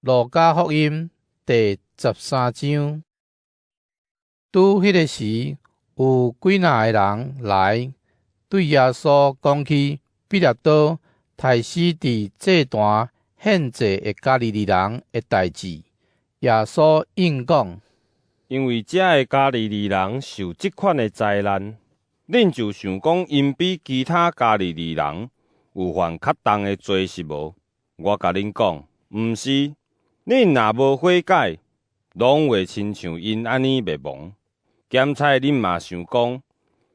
路加福音第13章，拄彼个時，有幾若个人來對耶穌講起彼拉多刣死佇祭壇獻祭的加利利人的代誌。耶穌應講：因為這个加利利人受這款的災難，恁就想講𪜶比其他加利利人有犯較重的罪是無？我共恁講，毋是。恁若無悔改，攏會親像𪜶按呢滅亡。兼采恁嘛想講，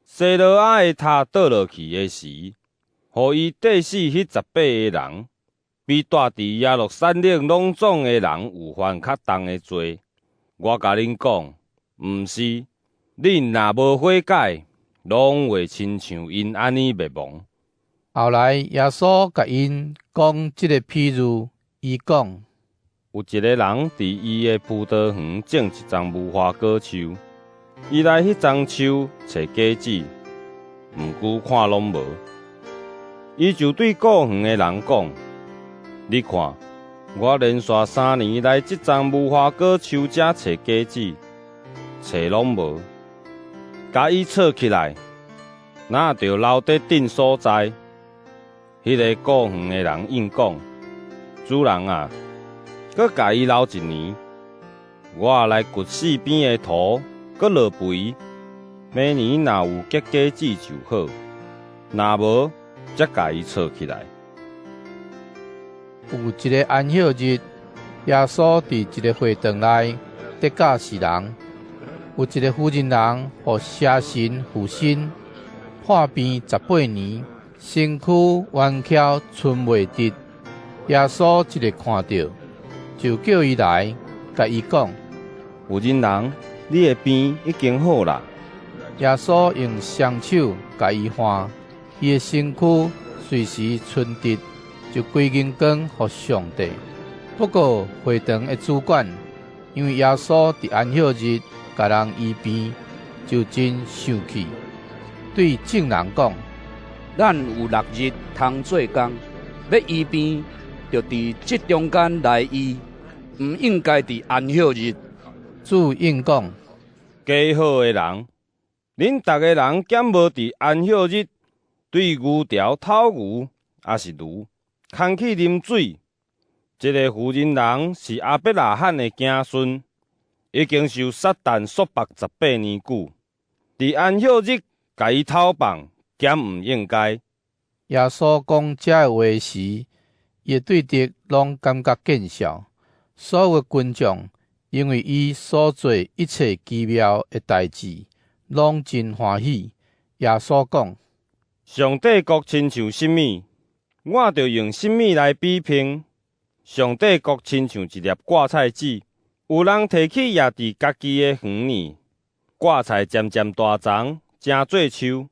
西羅亞的塔倒落去的時，予伊綴死彼十八个人，比蹛佇耶路撒冷攏總的人有犯較重的罪？我共恁講，毋是。恁若無悔改，攏會親像𪜶按呢滅亡。後來耶穌共𪜶講這个譬喻，伊講：有一个人佇伊的葡萄園種一叢無花果樹，伊來彼叢樹揣果子，毋過看攏無。伊就對顧園的人講：你看，我連續3年來這叢無花果樹遮揣果子，揣攏無，共伊鋤起來，哪著留佇鎮所在？彼个顧園的人應講：主人啊，閣共伊留一年，我來掘四邊的土，閣落肥。明年若有結果子就好，若無，才共伊鋤起來。有一个安息日，耶穌佇一个會堂內咧教示人，有一个婦人人予邪神附身，破病18年，身軀彎曲伸袂直。耶穌一个看著，就叫伊來，共伊講：婦人人，你的病已經好啦。耶穌用雙手共伊按，伊的身軀隨時伸直，就歸榮光予上帝。不過會堂的主管，因為耶穌佇安息日共人醫病，就真生氣，對眾人講：咱有六日通做工，欲醫病，就佇這中間來醫，毋應該佇安息日。主應講：假好的人，恁逐个人敢無佇安息日對牛牢討牛，抑是驢，牽去啉水？這个婦人人是亞伯拉罕的子孫，已經受撒旦束縛十八年久，佇安息日共伊討放，敢毋應該？耶穌講這个話時，伊的對敵攏感覺見笑。所有的群眾因為伊所做一切奇妙的代誌，攏真歡喜。耶穌講：上帝國親像啥物？我著用啥物來比併？上帝國親像一粒掛菜籽，有人提去掖佇家己的園裡，掛菜漸漸大叢，成做樹，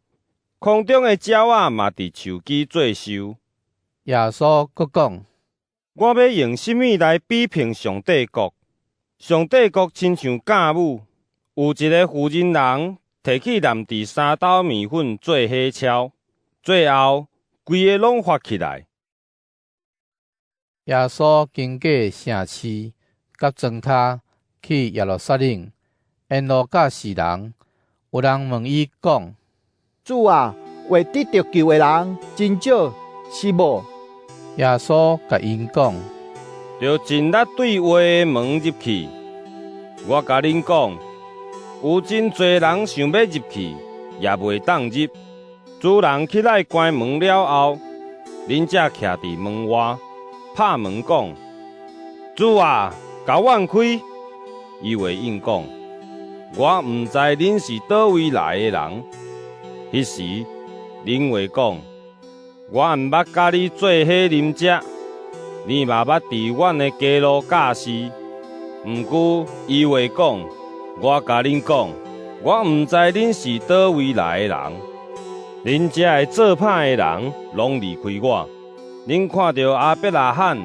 空中的鳥仔嘛佇樹枝做岫。耶穌閣講：我欲用啥物來比併上帝國？上帝國親像酵母，有一个婦人人提去澹佇3斗麵粉做伙捫，最後規个攏發起來。耶穌經過城市佮莊跤去耶路撒冷，沿路教示人。有人問伊講：主啊，會得著救的人真少，是無？耶穌共𪜶講：著盡力對畫的門入去。我共恁講，有真濟人想欲入去，也袂當入。主人起來關門了後，恁才徛佇門外，拍門講：主啊，共阮開。伊會應講：我毋知恁是佗位來的人。彼時，恁會講：我毋捌佮你做伙啉食，你嘛捌佇阮的街路教示。毋過伊會講：我共恁講，我毋知恁是佗位來的人。恁這个做歹的人，攏離開我。恁看著亞伯拉罕、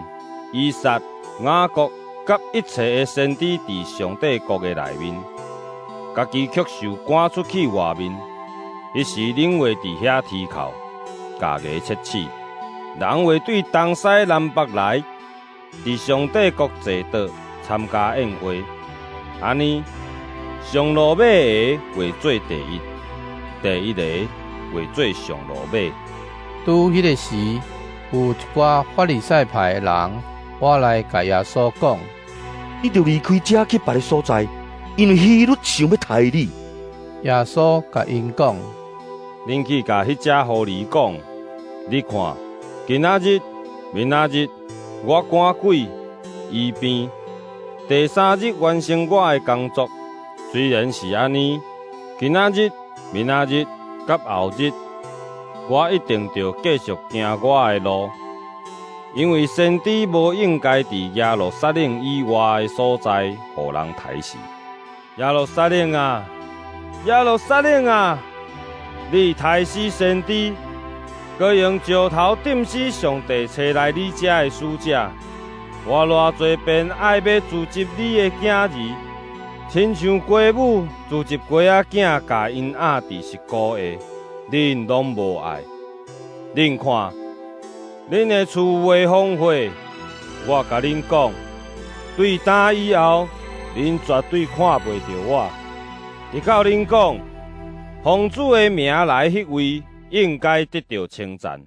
以撒、雅各佮一切的先知佇上帝國的內面，家己卻受趕出去外面。彼時恁會佇遐啼哭，咬牙切齒。人會對東西南北來，佇上帝國坐桌參加宴會。按呢，上落尾的會做第一，第一个會做上落尾。拄彼个時，有一寡法利賽派的人，倚來共耶穌講：你著離開遮去別个所在，因為希律想欲刣你。耶穌共𪜶講：恁去共彼隻狐狸講，你看，今仔日、明仔日，我趕鬼、醫病，第三日完成我的工作。雖然是按呢，今仔日、明仔日佮後日，我一定著繼續行我的路，因為先知無應該佇耶路撒冷以外的所在予人刣死。耶路撒冷啊，耶路撒冷啊！你刣死先知，閣用石頭擲死上帝差來你遮的使者。我偌濟遍愛欲聚集你的囝兒，親像雞母聚集雞仔囝，共𪜶壓佇翼箍下，恁攏無愛。恁看，恁的厝袂荒廢。我共恁講，對今以後，恁絕對看袂著我。直到恁講，奉主的名來彼位，應該得著稱讚。